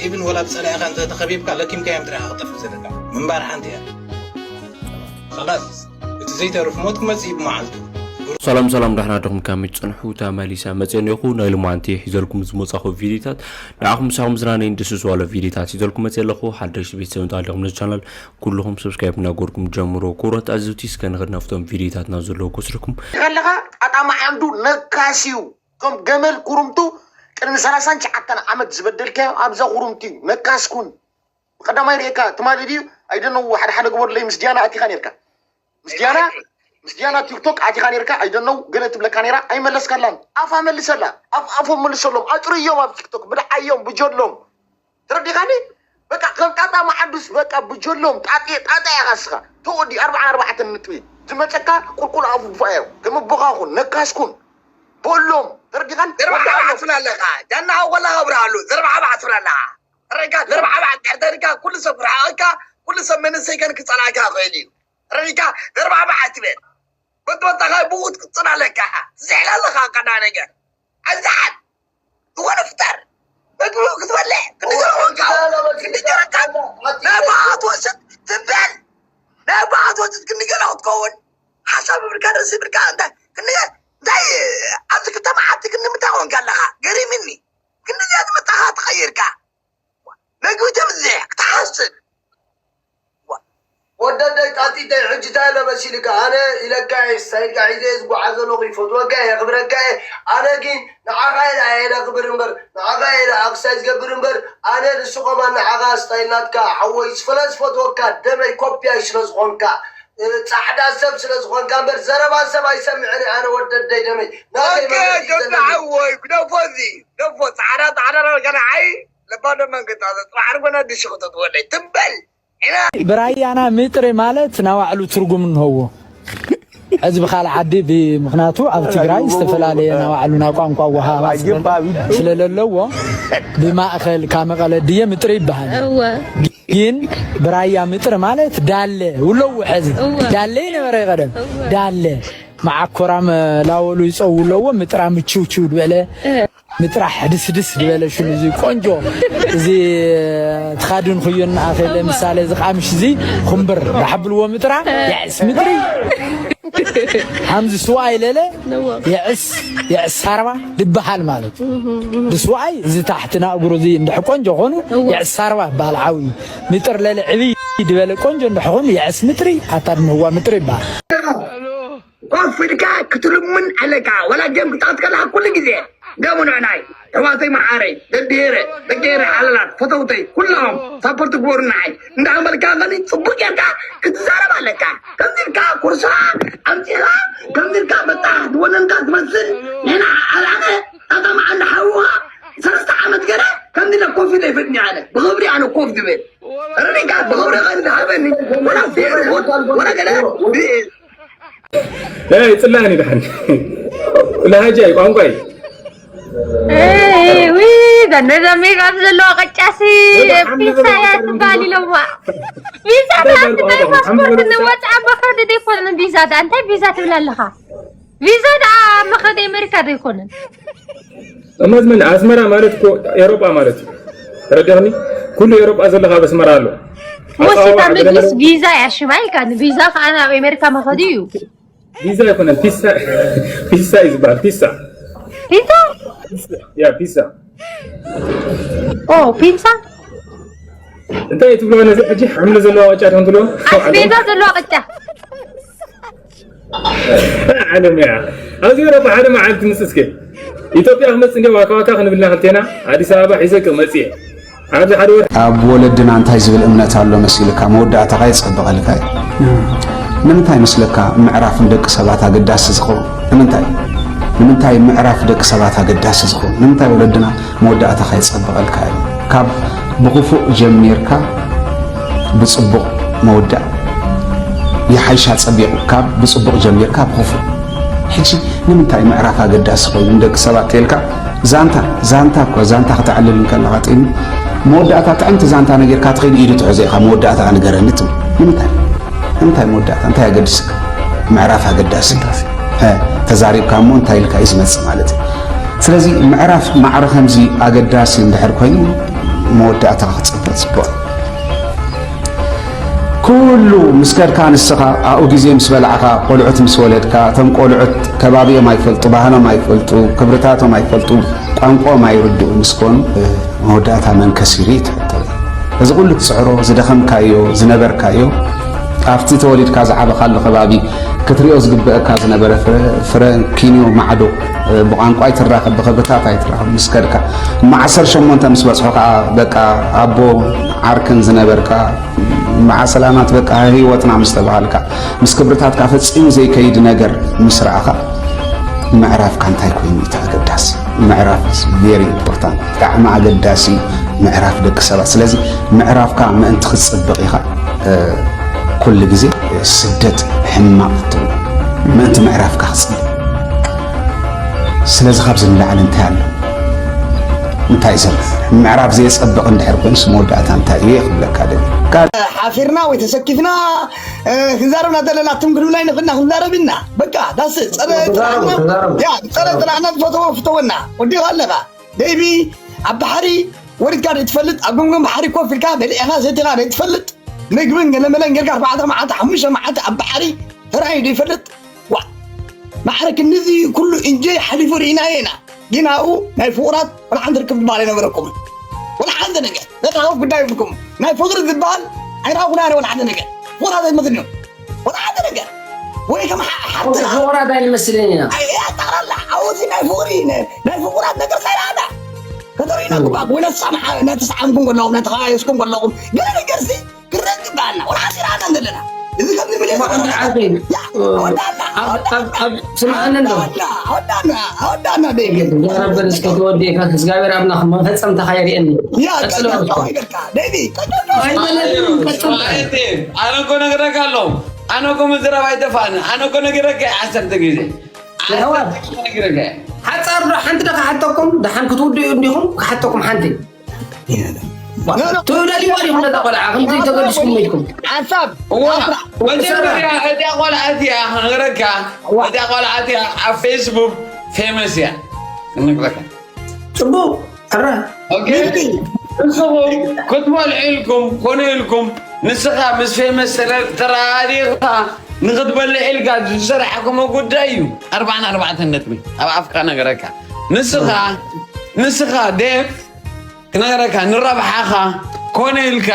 ኢብን ወላ ብጸላኢኻ እንተ ተኸቢብካ ለኪምካዮም ጥራይ ኢኻ ክጠፍእ ዘለካ። ምንባር ሓንቲ እያ። ኸላስ እቲ ዘይተርፍ ሞት ክመጽእ እዩ ብመዓልቱ። ሰላም ሰላም፣ ዳሕና ደኹም ካብ ምጽንሑ ተመሊሰ መጽእ ነኹ። ናይ ሎማዓንቲ ሒዘልኩም ዝመጻኹ ቪዲዮታት ንዓኹም ምሳኹም ዝናነይን ደስ ዝዋለ ቪዲዮታት ሒዘልኩም መጽእ ኣለኹ። ሓደሽ ቤተሰብ እንተሃልኹም ነዚ ቻናል ኩልኹም ሰብስክራይብ እናገርኩም ጀምሮ። ክቡራት ኣዘውቲ እስከ ንኸድ ናብቶም ቪዲዮታትና ዘለዉ ክወስድኩም። ከለኻ ጣጣ መዓንዱ ነካስ እዩ። ከም ገመል ኩርምቱ ቅድሚ ሰላሳን ትሽዓተን ዓመት ዝበደልካዮ ኣብዛ ኩርምቲ እዩ። ነካስ ኩን። ብቀዳማይ ርኤካ ትማሊ ድዩ ኣይደነው ሓደ ሓደ ግበሩለይ ምስ ዲያና ኣቲኻ ነርካ። ምስ ዲያና ምስ ዲያና ቲክቶክ ኣቲኻ ነርካ ኣይደነው ገለ ትብለካ ነራ ኣይመለስካላን። ኣፋ መልሰላ። ኣፍ ኣፎም መልሰሎም ኣጥርዮም ኣብ ቲክቶክ ብድዓዮም ብጀሎም። ተረዲኻኒ? በቃ ከም ጣጣ መዓዱስ በቃ ብጀሎም ጣጤ ጣጣ ኢኻ እስኻ። ተወዲ ኣርባዓን ኣርባዕተን ነጥቢ ዝመጸካ ቁልቁል ኣፉ ድፋ እዮም። ከም ኣቦኻ ኩን ነካስ ኩን። በሎም ተረዲኻኒ? ዘርባዕባዕ ትብል ኣለኻ። ጃና ኣወላ ኣብርሃሉ ዘርባዕባዕ ትብል ኣለኻ። ረጋ ዘርባዕባዕ እንድሕር ተሪካ ኩሉ ሰብ ክርሕቐካ ኩሉ ሰብ መንእሰይ ከን ክጸላእካ ይኽእል እዩ። ረጋ ዘርባዕባዕ ትብል በትበታኻ ብኡ ትቅጽል ኣለካ። ትዝሕል ኣለኻ ቀና ነገር። ኣዛሓት ዝኾነ ፍጠር ምግቢ ክትበልዕ ክንገረካ ክንገረካ ናይ ብኣት ወስድ ትበል ናይ ብኣት ወስድ ክንገረ ክትከውን ሓሳብ ብርካ ርእሲ ብርካ እንታይ ክንገር እንታይ ኣብዚ ክልተ መዓልቲ ክንምንታይ ኮንካ ኣለኻ ገሪምኒ ክንዚኣ ዝመጣኻ ተቐይርካ ምግቢ ተምዝሕ ክትሓስብ ወደደይ ጣጢተይ ሕጂ እንታይ ኣሎ መሲልካ ኣነ ኢለካ እየ ሳይድካ ሒዘ እየ ዝጓዓዝ ዘለኹ ይፈትወካ እየ የኽብረካ እየ ኣነ ግን ንዓኻ ኢለ ኣየ ለኽብር እምበር ንዓኻ ኢለ ኣክሳይ ዝገብር እምበር ኣነ ንስቆማ ንዓኻ ስታይል ናትካ ሓወይ ስለ ዝፈትወካ ደመይ ኮፒያይ ስለ ዝኾንካ እ፣ ጻዕዳ ሰብ ስለ ዝኾንካ እምበር ዘረባ ሰብ ኣይሰምዕን እየ ኣነ ወደደይ ደመይ ናተይ ኦኬ ማለት እዩ ጆና ዘለኒ ሓወይ ግደፎ እዚ ግደፎ ጻዕዳ ጻዕዳ ነገር ገና ዓይ ለባዶ መንገዲ ኣዘ ጽባሕ ርጎና ድሽኽቶ ትወለይ ትበል ብራያና ምጥሪ ማለት ናባዕሉ ትርጉም እንሆዎ። ሕዚ ብኻል ዓዲ ብ-፣ ምኽንያቱ ኣብ ትግራይ ዝተፈላለየ ናባዕሉ ናይ ቋንቋ ወሃባ ስለለዎ ብማእኸል ካብ መቐለ ድየ ምጥሪ ይበሃል። እወ። ግን ብራያ ምጥሪ ማለት ዳለ ውለዎ ሕዚ እወ። ዳለ ይነበረ ቀደም እወ። ዳለ መዓኮራም ላወሉ ይፀው ውለዎ ምጥራ ምችውችው ዝበለ እ። ምጥራሕ ድስድስ ዝበለ ሽሉ እዚ ቆንጆ እዚ ትኻድን ኩዮን ኣኸለ ምሳሌ እዚ ቃምሽ እዚ ኩምብር ዳሕብልዎ ምጥራ የዕስ ምጥሪ ሓምዚ ስዋ ይለለ የዕስ የዕስ ሳርባ ድበሃል ማለት እዩ። ብስዋይ እዚ ታሕቲ ናእግሩ እዚ እንድሕ ቆንጆ ኾኑ የዕስ ሳርባ በሃል ዓው እዩ። ምጥር ለለ ዕብይ ድበለ ቆንጆ እንድሕ ኾኑ የዕስ ምጥሪ ኣታ ድንህዋ ምጥሪ ይበሃል። ኮፍ ኢልካ ክትልምን ኣለካ። ወላ ጌም ክጻወት ከለኻ ኩሉ ግዜ ገሙ ንዕናይ ተዋሰይ መዓረይ ደድሄረ ደገረ ሓለላት ፈተውተይ ኩሎም ሳፖርት ግበሩ ንዓይ እንዳበልካ ከኒ ጽቡቅ ጌርካ ክትዛረብ ኣለካ። ከምዚ ኢልካ ኩርሳ ኣምጺኻ ከምዚ ኢልካ በጣ ዝወነንካ ትመስል ንና ኣላነ ኣታ መዓንዲ ሓውኻ ሰለስተ ዓመት ገለ ከምዚ ኢለ ኮፍ ኢለ ይፈትኒ ኣነ ብኽብሪ ኣነ ኮፍ ዝብል ረዲካ ብኽብሪ ከ ዝሃበኒ ወላ ፌር ወላ ገለ ይ ጽላኒ ድሓን ለሃጃይ ቋንቋይ ዊ ዘነዘ ሜካፕ ዘለዎ ቀጫሲ ፒሳ እያ ትበሃል ኢሎምዋ ቪዛ ናይ ፓስፖርት ንወፅኣ መኸዲ ዘይኮነ ቪዛ ዳ እንታይ ቪዛ ትብል ኣለኻ ቪዛ ዳ መኸዲ ኣሜሪካ ዘይኮነን እመዝመን ኣስመራ ማለት እኮ ኤሮጳ ማለት እዩ። ተረዳኽኒ? ኩሉ ኤሮጳ ዘሎ ካብ ኣስመራ ኣሎ። ሞሲታ መጅልስ ቪዛ እያ ሽማ ኢልካ ቪዛ ከዓ ናብ ኣሜሪካ መኸዲ እዩ። ቪዛ ኣይኮነን ፒሳ ፒሳ እዩ ዝበሃል ፒሳ። ፒንሳ? ያ ፒሳ። ኦ ፒንሳ? እንታይ ትብሎ ነዚ ሕጂ ሓምሊ ዘለዋ ቅጫ ትኾን ትብሎ? ኣስቤዛ ዘለዋ ቅጫ። ዓለም እያ ኣብዚ ኤሮፓ ሓደ መዓልቲ ምስ እስከ ኢትዮጵያ ክመጽእ እንደ ዋካ ዋካ ክንብልና ክልቴና ኣዲስ ኣበባ ሒዘ ክመጽእ ኣብዚ ሓደ ወር ኣብ ወለድና እንታይ ዝብል እምነት ኣሎ መሲልካ መወዳእታኻ የጸብቐልካ እዩ ንምንታይ መስለካ ምዕራፍ ንደቂ ሰባት ኣገዳሲ ዝኸውን ንምንታይ ንምንታይ ምዕራፍ ደቂ ሰባት ኣገዳሲ ዝኸውን ንምንታይ ወለድና መወዳእታኻ የጸብቐልካ እዩ። ካብ ብኽፉእ ጀሚርካ ብጽቡቕ ምውዳእ ይሓይሽ ኣጸቢቑ ካብ ብጽቡቕ ጀሚርካ ብኽፉእ። ሕጂ ንምንታይ ምዕራፍ ኣገዳሲ ኮይኑ ንደቂ ሰባት ተልካ ዛንታ ዛንታ እኳ ዛንታ ከተዕልል እንከለኻ ጢሚ መወዳእታ ጥዕምቲ ዛንታ ነጊርካ ትኸይድ ኢዱ ትሕዞ ኢኻ መወዳእታ ንገረኒ ትብል ንምንታይ? እንታይ መወዳእታ እንታይ ኣገድስካ ምዕራፍ ኣገዳሲ ተዛሪብካ እሞ እንታይ ኢልካ እዩ ዝመፅእ ማለት እዩ ስለዚ ምዕራፍ ማዕረ ከምዚ ኣገዳሲ እንድሕር ኮይኑ መወዳእታ ክትፅበ ፅቡቕ። ኩሉ ምስ ከድካ ንስኻ ኣብኡ ግዜ ምስ በላዕካ፣ ቆልዑት ምስ ወለድካ፣ እቶም ቆልዑት ከባቢኦም ኣይፈልጡ፣ ባህሎም ኣይፈልጡ፣ ክብርታቶም ኣይፈልጡ፣ ቋንቋኦም ኣይርድኡ ምስ ኮኑ፣ መወዳእታ መን ከሲሩ እዩ ትሕቶ። እዚ ኩሉ ትፅዕሮ ዝደኸምካዮ ዝነበርካዮ ኣብቲ ተወሊድካ ዝዓበኻሉ ከባቢ ክትሪኦ ዝግበአካ ዝነበረ ፍረ ፍረ ኪንዮ ማዕዶ ብቋንቋ ኣይትራኸብ ብኽብርታት ኣይትራኸብ ምስ ከድካ እማ ዓሰርተ ሸሞንተ ምስ በፅሑ ከዓ በቃ ኣቦ ዓርክን ዝነበርካ እማ ሰላማት በቃ ህይወትና ምስ ተባሃልካ ምስ ክብርታትካ ፈፂሙ ዘይከይድ ነገር ምስ ረኣኻ ምዕራፍካ እንታይ ኮይኑ እቲ ኣገዳሲ ምዕራፍ very important ብጣዕሚ ኣገዳሲ እዩ ምዕራፍ ደቂ ሰባት ስለዚ ምዕራፍካ ምእንቲ ክትፅብቕ ኢኻ ኩሉ ግዜ ስደት ሕማቕ ትብል ምእንቲ ምዕራፍካ ክፅብቕ ስለዚ ካብዚ ንላዕሊ እንታይ ኣሎ እንታይ እዩ ዘሎ ምዕራፍ ዘየፀብቕ እንድሕር ኮይኑስ መወዳእታ እንታይ እዩ ክብለካ ደሊ ሓፊርና ወይ ተሰኪፍና ክንዛረብ ናዘለና ትም ክንብላ ይንኽልና ክንዛረብ ኢና በቃ ዳስ ፀረ ጥራሕና ያ ፀረ ጥራሕና ዝፈተወ ፍተወና ወዲኻ ኣለኻ ደይቢ ኣብ ባሕሪ ወሪድካ ዘይትፈልጥ ኣብ ገምገም ባሕሪ ኮፍ ኢልካ በሊዕኻ ሰቲኻ ዘይትፈልጥ ምግብን ገለመለን ጌርካ ኣርባዕተ መዓልቲ ሓሙሽተ መዓልቲ ኣብ ባሕሪ ተራእዩ ዘይፈልጥ ዋ ማዕረ ክንዚ ኩሉ እንጀይ ሓሊፉ ርኢናዮ ኢና ግን ኣብኡ ናይ ፍቑራት ወላ ሓንቲ ርክብ ዝበሃል ኣይነበረኩምን ወላ ሓንቲ ነገር ዘተሓወፍ ጉዳይ ይብልኩም ናይ ፍቕሪ ዝበሃል ኣይረኣኹ ናረ ወላ ሓንቲ ነገር ፍቑራት ኣይመስልን እዮም ወላ ሓንቲ ነገር ወይ ከም ሓ- ሓብትና ፍቑራት ኣይንመስልን ኢና ኣጣራላ ኣብዚ ናይ ፍቕሪ ነ- ናይ ፍቑራት ነገር ሳይረኣና ከተርእዩና ግባእ ወይ ነቲ ሳምሓ- ነቲ ሰዓምኩም ከለኹም ነቲ ከያየስኩም ከለኹም ገለ ነገርሲ ክረግ ይበሃልና ወላ ሓንቲ ረኣና ዘለና እዚ ከም ዝብል እየ ዝገብር። ያ፣ ኣወዳእና፣ ኣወዳእና፣ ስምዓኒ እንዶ ኣወዳእና፣ ኣወዳእና፣ ኣወዳእና ደይብል። ረበን እስከ ተወዲእካ እግዚኣብሔር ኣምላኽ መፈጸምታኻ የርእየኒ ያ፣ ቀጽሎ፣ ቀጽሎ፣ ይቅርታ፣ ደይቢ፣ ቀጽሎ። ኣይበለንም ቀጽሎ ማለት ኣነ እኮ ነግረካ ኣለኹ። ኣነ እኮ ምዝራብ ኣይጠፋእን። ኣነ እኮ ነግረካ እየ ዓሰርተ ግዜ። የሕዋት። ዓሰርተ ግዜ ነግረካ እየ። ሓፃር ዶ ሓንቲ ዶ ክሓተኩም ደሓን ክትውድኡ እንዲኹም ክሓተኩም ሓንቲ ትውለድዋ ዲኹም ነዛ ቆልዓ ከምዚ ተገዲስኩም ኢልኩም ሓሳብ እዋ መጀመርያ እዚኣ ቆልዓ እዚኣ ክነግረካ እዚኣ ቆልዓ እዚኣ ኣብ ፌስቡክ ፌመስ እያ ክነግረካ ፅቡቅ ሕረ ኦኬ? ንስኹም ክትበልዑ ኢልኩም ኮነ ኢልኩም ንስኻ ምስ ፌመስ ስለ ተረዳዲእኻ ንኽትበልዕ ኢልካ ዝሰራሕኩሞ ጉዳይ እዩ ኣርባዓን ኣርባዕተን ነጥቢ ኣብ ኣፍካ ነገረካ ንስኻ ንስኻ ዴቭ ክነገረካ ንረብሓኻ ኮነ ኢልካ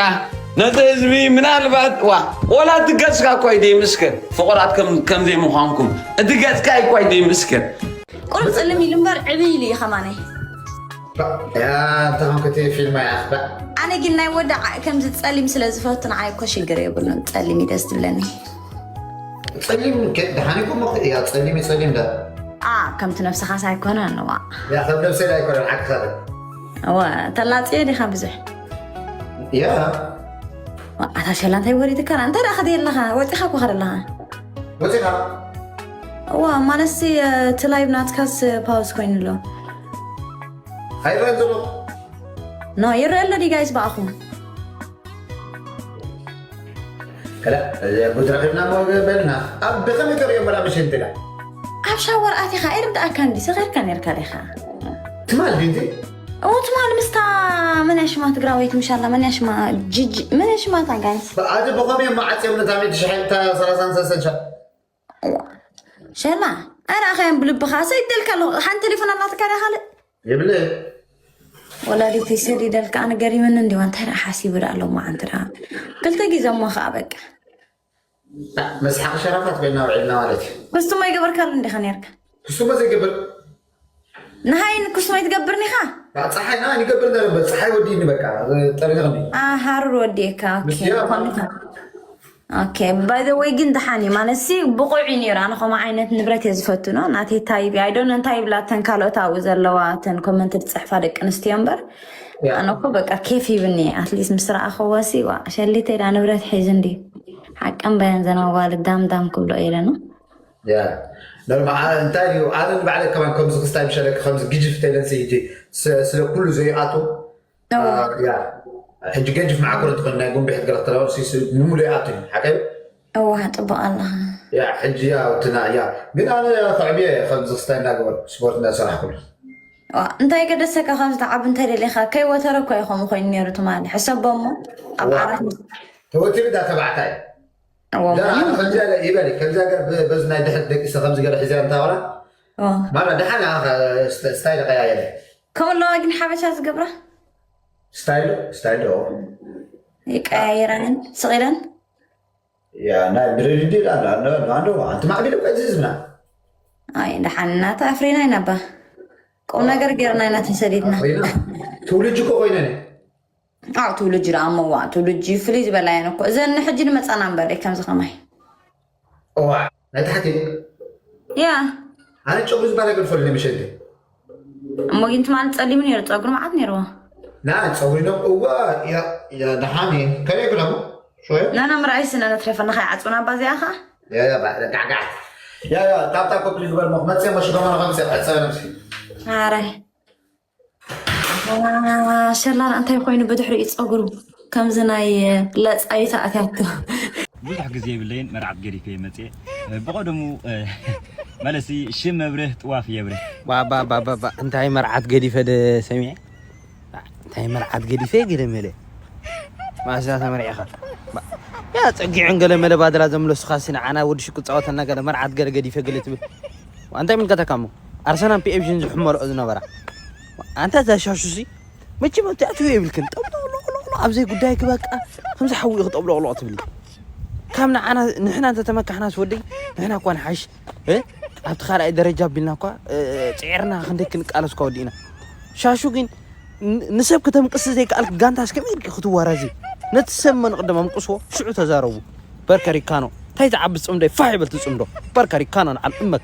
ነቲ ህዝቢ ምናልባት ዋ ወላ እቲ ገጽካ እኳ ይደይምስክር ፍቑራት ከም- ከም ዘይምዃንኩም እቲ ገጽካ እኳ ይደይምስክር ቁሩብ ፅልም ኢሉ እምበር ዕብይ ኢሉ እዩ ከማነይ ያ እንተ ከምክቲ ፊልም ኣያ ክባዕ ኣነ ግን ናይ ወዳዕ ከምዚ ፀሊም ስለ ዝፈቱ ንዓይ እኮ ሽግር የብሉን ፀሊም እዩ ደስ ትብለኒ ጸሊም ደሓኒኩም ያ ጸሊም ጸሊም ዳ ኣ ከምቲ ነብስኻስ ኣይኮነን ዋ ያ ከም ነብሰይ ኣይኮነን ሓቅኻ ዋ ተላፅዮ ዲኻ ብዙሕ ያ ኣታ ሸላ እንታይ ወሪድካ እንታይ ደኣ ከደ ኣለኻ ወፂኻ እኮ ከደ ኣለኻ ወፂኻ እዋ ማለትሲ እቲ ላይቭ ናትካስ ፓውዝ ኮይኑ ኣሎ ኣይረን ዘሎ ኖ ይረአ ኣሎ ዲ ጋይስ ብኣኹም ከላ ጉድ ረኺብና እሞ በልና ኣብ ብኸመይ ተርእዮ መላ ምሽንቲ ኢላ ኣብ ሻወር ኣቲኻ ኣይርድኣካን ዲ ሰኺርካ ነርካ ዲኻ ትማል ድንቲ እሞ ትማል ምስታ መን እያ ሽማ ትግራወይቲ ምሻላ መን እያ ሽማ ጂጂ መን እያ ሽማ እታ ጋይስ ኣዚ ብኸመይ እሞ ዓፅዮም ነታ ሚእቲ ሽሕ እታ ሰላሳን ሰለስተን ሻ ሸላ ኣይረኣኻዮም ብልብኻ ሰይደልካ ኣለኹ ሓንቲ ቴሌፎን ኣላትካ ዲያ ካልእ ይብለ ወላዲተይ ሰዲደልካ ኣነ ገሪመኒ እንዲዋ እንታይ ደኣ ሓሲቡ ደኣ ኣሎ መዓንቲ ደኣ ክልተ ግዜ እሞ ከዓ በቃ መስሓቕ ሸራፋት ኮይና ውዒልና ማለት እዩ ክስቱሞ ይገበርካሉ እንዲኻ ነርካ ክስቱሞ ዘይገብር ንሃይ ንክስቱሞ ይትገብርኒ ኢኻ ፀሓይ ና ይገብር ነበር ፀሓይ ወዲእኒ በቃ ጠሪቕኒ ሃሩር ወዲእካ ምስያ ኦኬ ባይ ዘ ወይ ግን ደሓን እዩ ማለት ሲ ብቑዕ እዩ ነይሩ ኣነ ከምኡ ዓይነት ንብረት እየ ዝፈትኖ ናተይ እንታይ ይብ ኣይዶን እንታይ ይብላ ተን ካልኦት ኣብኡ ዘለዋ ተን ኮመንት ዝፅሕፋ ደቂ ኣንስትዮ እምበር ኣነ እኮ በቃ ኬፍ ይብኒ ኣትሊስት ምስ ረኣኸዎ ሲ ዋ ሸሊተይ ዳ ንብረት ሒዙ እንዲ ሓቀን በየን ዘን ኣዋልድ ዳም ዳም ክብሎ እየ ደኖ ያ ኖርማ እንታይ እዩ ኣነ ንባዕለ ከማን ከምዚ ክስታይ ምሸለክ ከምዚ ግጅፍ ተይለን ስይቲ ስለ ኩሉ ዘይኣቱ ያ ሕጂ ገጅፍ መዓኮር እንትኾን ናይ ጉንብሕት ገለ ክትረበር ንሙሉ ይኣቱ እዩ ሓቀ እዋ ፅቡቅ ኣለኻ ያ ሕጂ ያ እትና ያ ግን ኣነ ከዕብየ ከምዚ ክስታይ እንዳገበር ስፖርት እንዳሰራሕኩሉ ዋ፣ እንታይ ገደሰካ? ካብ ዝተዓብ እንተደሊኻ ከይወተረ እኮ እዩ ከምኡ ኮይኑ ነይሩ ትማሊ። ሕሰቦ እሞ ኣብ ዋ፣ ዓራት ምስ- ተወቲሩ ዳ ተባዕታይ። እዎ፣ ዳ እሞ ከምዚያ ለ- ይበል፣ ከምዚያ ገር ብ- በዚ ናይ ድሕር ደቂሰ ከምዚ ገር ሒዚያ እንታወራ እዎ። ማራ ደሓን ኢኻ፣ ስተ- ስታይል ቀያየረ። ከምኡ ኣለዋ ግን ሓበሻ ዝገብራ። ስታይል፣ ስታይል ዶ? ይቀያየራ ግን ስቕ ኢለን። ያ ናይ ብሬድዲ ላንዶ ኣንቲ ማዕቢል እኮ እዚ ህዝብና። ኣይ ደሓን እናተ ኣፍሪና ይነባ ቁም ነገር ገይርና ኢና ተሰዲድና። ኮይና ትውልጅ እኮ ኮይነን። ኣው ትውልጅ ደኣ እሞ ዋ ትውልጅ ፍልይ ዝበላ እየን እኮ እዘን ንሕጂ ንመፃና እምበር ከምዚ ከማይ። እዋ ናይ ታሕቲ ያ ኣነ ጨጉሪ ዝበሃል ኣይገድፈሉን እየ መሸንቲ። እሞ ግን ትማሊ ጸሊሙ ነይሩ ጸጉሪ መዓት ነይርዎ። ና ጸጉሪ ዶ እዋ ያ ያ ደሓን እየ ከመይ ክለሙ ሾየ ናና ምርኣይ ስነ ነትረፈና ከይዓጽውና ኣባ እዚኣ ኸዓ። ያ ያ ባ- ጋዕጋዕ ያ ያ ታብታ ኮፕሊ ግበር ሞ መጽእ ሞ ሽጎማ ነው ከምጽእ ቀጸለ ነብሲ። ኣረ ሸላን እንታይ ኮይኑ ብድሕሪኡ ጸጉሩ ከምዚ ናይ ለጻይታ ኣትያቶ። ብዙሕ ግዜ የብለይን መርዓት ገዲፈ እየ መፅየ። ብቐደሙ መለሲ ሽም መብርህ ጥዋፍ የብርህ። ባባባባባ እንታይ መርዓት ገዲፈ ደ ሰሚዐ እንታይ መርዓት ገዲፈ ገደ መለ ማስዳ ተመርዒኻ ያ ፀጊዑን ገለ መለ ባድላ ዘምለሱኻ ሲ ንዓና ወዲ ሽቁ ፃወተና ገለ መርዓት ገለ ገዲፈ ገለ ትብል። እንታይ ምልከተካ እሞ ኣርሰናል ፒኤፍዥን ዝሕመልኦ ዝነበራ ኣንታ እዛ ሻሹ ሲ መቸም ኣብቲ ኣትዮ የብልክን ጠብሎቅሎቅሎቅሎ ኣብዘይ ጉዳይ ክበቃ ከምዚ ሓዊ ኢኹ ጠብሎቅሎቅ ትብሊ። ካብ ንዓና ንሕና እንተተመካሕናስ ወደይ ንሕና እኳ ንሓይሽ እ? ኣብቲ ካልኣይ ደረጃ ኣቢልና እኳ እ፣ ፅዒርና ክንደይ ክንቃለስ እኳ ወዲእና። ሻሹ ግን ን- ንሰብ ክተምቅስ ዘይከኣልክ ጋንታስ ከመይ ኢልክ ክትዋራዚ? ነቲ ሰብ መን ቅድም ኣምቅስዎ ሽዑ ተዛረቡ። በርከሪካኖ እንታይ ዝዓቢ ፅምዶ ፋሕ ይበል ትፅምዶ በርከሪካኖ ንዓል እመት